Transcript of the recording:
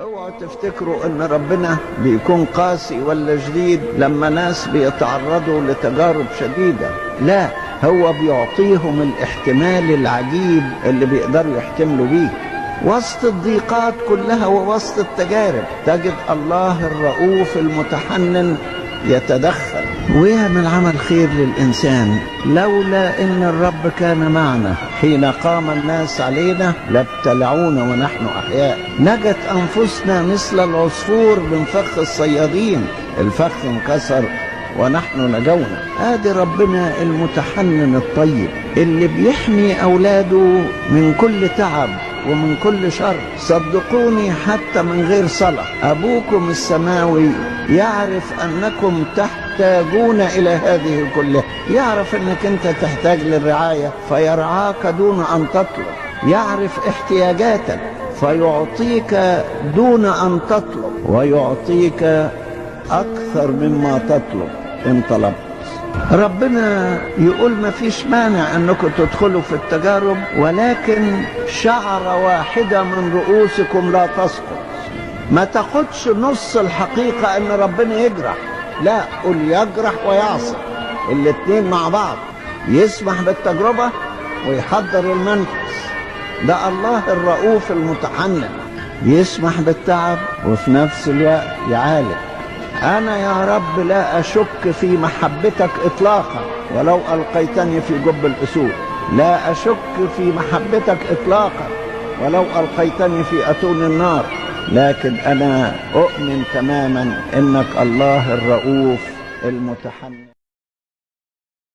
اوعوا تفتكروا ان ربنا بيكون قاسي ولا شديد لما ناس بيتعرضوا لتجارب شديدة. لا، هو بيعطيهم الاحتمال العجيب اللي بيقدروا يحتملوا بيه. وسط الضيقات كلها ووسط التجارب تجد الله الرؤوف المتحنن يتدخل ويعمل عمل خير للإنسان. لولا إن الرب كان معنا حين قام الناس علينا لابتلعونا ونحن أحياء. نجت أنفسنا مثل العصفور من فخ الصيادين، الفخ انكسر ونحن نجونا. آدي ربنا المتحنن الطيب اللي بيحمي أولاده من كل تعب ومن كل شر. صدقوني حتى من غير صلاة أبوكم السماوي يعرف أنكم تحتاجون إلى هذه كلها. يعرف أنك أنت تحتاج للرعاية فيرعاك دون أن تطلب. يعرف احتياجاتك فيعطيك دون أن تطلب، ويعطيك أكثر مما تطلب إن طلبت. ربنا يقول ما فيش مانع أنكم تدخلوا في التجارب، ولكن شعرة واحدة من رؤوسكم لا تسقط. ما تاخدش نص الحقيقة أن ربنا يجرح، لا، قل يجرح ويعصي، الاتنين مع بعض. يسمح بالتجربة ويحضر المنفذ. ده الله الرؤوف المتحنن، يسمح بالتعب وفي نفس الوقت يعالج. أنا يا رب لا أشك في محبتك إطلاقا ولو ألقيتني في جب الأسود. لا أشك في محبتك إطلاقا ولو ألقيتني في أتون النار، لكن أنا أؤمن تماما إنك الله الرؤوف المتحنن.